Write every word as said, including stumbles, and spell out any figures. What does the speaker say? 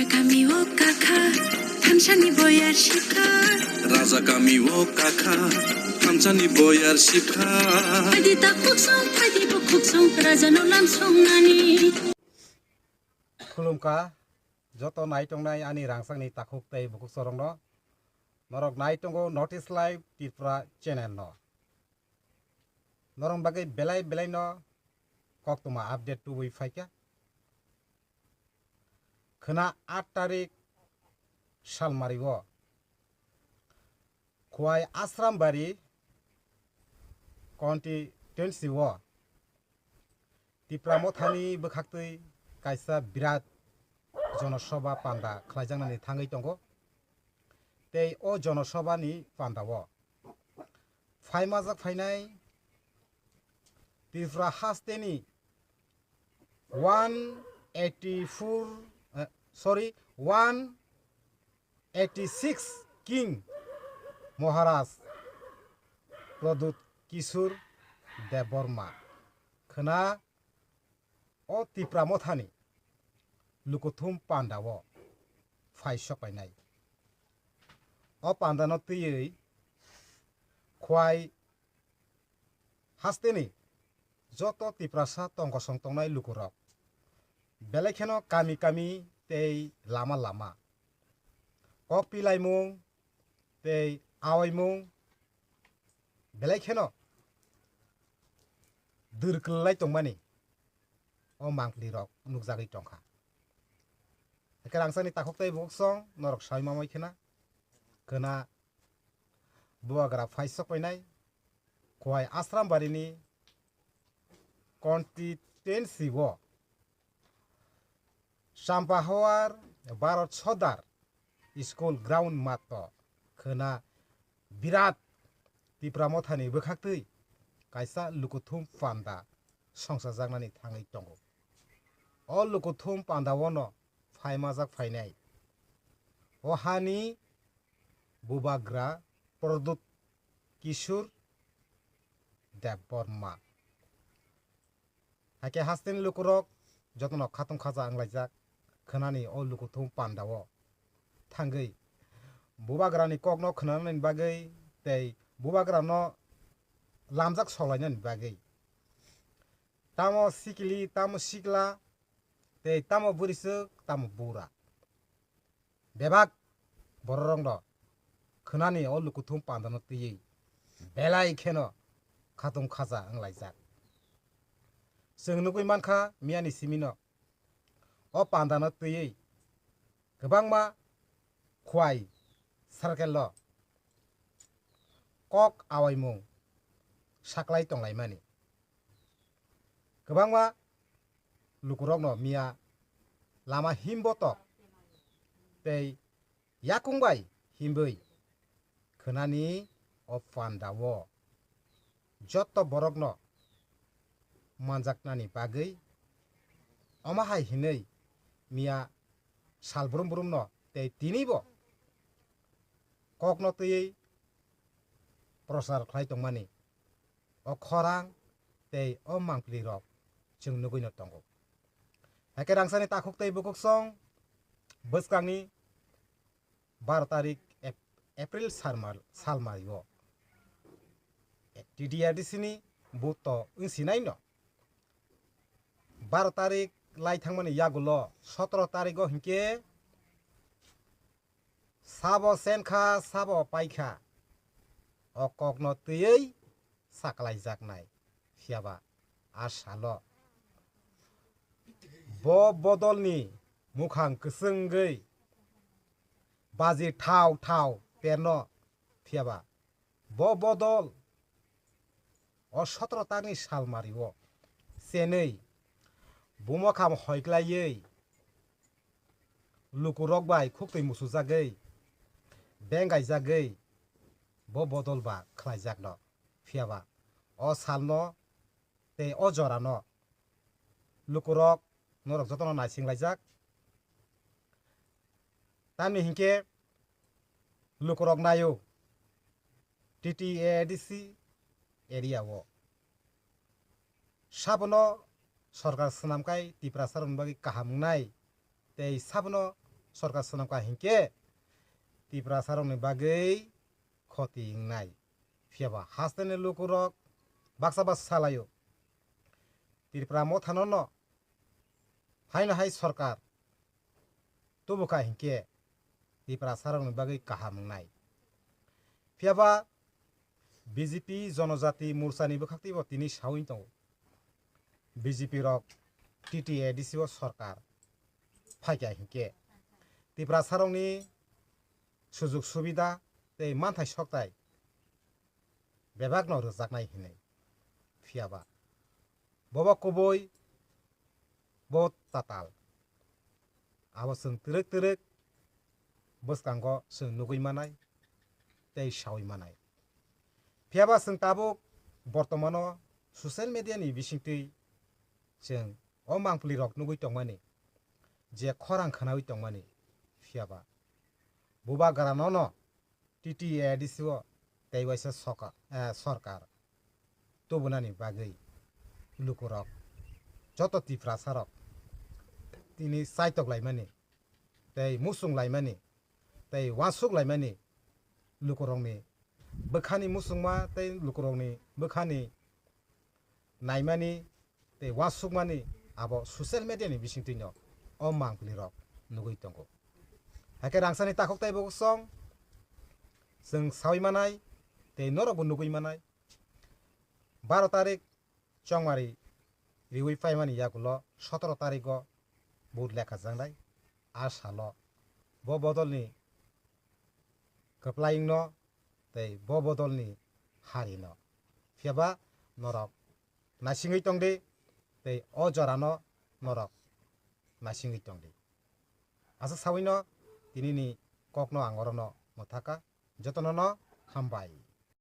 Kami o kakha, thansani boyar shikha. Raja kami o kakha, thansani boyar shikha. Phaidi takhuk song, phaidi bukhuk song, raja no lam song nani. Khulumkha, joto nai tongnai ani rangchakni takhuk tei bukhuk sorokno. Norok nai tongo North East Live Tripura channel no. Norok bagwi belai belai no koktwma update tubui phaikha. Khwna aat tarik salmari o Khwai Asrambari constituency o Tipra Mothani bwkhaktwi kaisa birat jonosoba panda khlaijaknani thangwi tongo. Tei o jonosobani pandao phaimajak phainai Tripura hasteni one eighty four, eh, sorry, one eighty six King Maharaj Pradyut Kishore Debbarma khwna o Tipra Mothani lukuthum pandao phai sokpainai. O pandano twiwi Khwai hasteni joto Tiprasa tongkosong tongnai lukurok belai kheno kami kami tei lama lama kok pilaimung tei awaimung belai kheno dwrkwlai tongmani o mangpli rok nukjagwi tongkha. Hake rangchakni takhuk tei bukhuk song norok sai mamai khena khwna bubagra phai sokpainai Khwai Asrambari ni constituency o Champahawar Bharat Sodar School ground mato khwna birat Tipra Mothani bwkhaktwi kaisa lukuthum panda songchajaknani thangwi tongo. O lukuthum pandao no phaimajak phainai o hani bubagra Pradyut Kishore Debbarma. Hake hasteni lukurok jotono khatung khaja wnglaijak khwnani o lukuthum pandao thangwi bubagrani kokno khwnanani bagwi tei bubagrano lamjak solainani bagwi tamo sikili tamo sikla tei tamo bwrwiswk tamo bura bebak bororokno khwnani o lukuthum pandano twiwi belai kheno khatung khaja wnglaijak. Chwng nugwi mankha miyani simino o pandano twiwi kwbangma Khwai circle o kok awaimung saklai tonglaimani. Kwbangma lukurokno miya lama himbotok tei yakung bai himbwi khwnani o pandao joto borokno manjaknani bagwi omo hai hinwi miya sal brum brumno tei tinibo kokno twiwi prochar khlai tongmani o khorang tei o mangpli rok chwng nugwino tongo. Hake rangchakni takhuk tei bukhuk song bwskangni baro tarik Ep-, April salmar-, salmari o T T A D C ni booth to wngsinai no baro tarik lai thangmani yagulo sotoro tarik o hinkhe sabo senkha sabo paikha o kokno twiwi saklaijaknai. Phiyaba a salo bo bodolni mukhang kwchwngwi baji thao thao perno. Phiyaba bo bodol o sotoro tarni salmario chenwi bumokham hoiklaiwi lukurok bai khuktwi musujagwi bengaijagwi bo bodol ba khlaijakno. Phiyaba o salno tei o jorano lukurok norok jotono naisinglaijak. Tamni hinkhe lukurok naio T T A D C area o. Sabono sorkar swnamkhai Tiprasarokni bagwi kaham wngnai tei sabono sorkar swnamkha hinkhe Tiprasarokni bagwi khoti wngnai. Phiyaba hasteni lukurok baksa baksa salaio. Tripura mothanono haino hai sorkar tubukha hinkhe Tiprasarokni bagwi kaham wngnai. Phiyaba B J P Jonojati Morchani bwkhaktwibo tini sawi tongo. B J P rok T T A D C o sorkar phaikha hinkhe Tiprasarokni sujug subida tei manthai sokthai bebakno rwjaknai hinwi. Phiyaba bobo kubui, bo tatal. Abo chwng twrwk twrwk bwskango chwng nugwi manai tei sawi manai. Phiyaba chwng tabuk bortomano social media ni bisingtwi chwng o mangpili rok nugwi tongmani, je khorang khwnawi tongmani. Phiyaba bubagranono T T A D C o tei waisa soka-, eh, sorkar tubunani bagwi lukurok, joto Tiprasarok tini chaitok laimani tei muchung laimani tei uansuk laimani lukurokni bwkhani muchungma tei lukurokni bwkhani naimani tei uansukmani abo social media ni bisingtwino o mangpili rok nugwi tongo. Hakhe rangchakni takhuk tei bwswk chwng sawi manai tei norokbo nugwi manai. Baro tarik chongmari riwi paimani yagulo sotoro tarigo vote lekha jaknai. A salo bo bodolni kwplaingno tei bo bodolni harino. Phiyaba norok naisingwi tongdi tei o jorano norok naisingwi tongdi. Aswk sawino tinini kokno ang orono mwthaka. Jotonono hambai.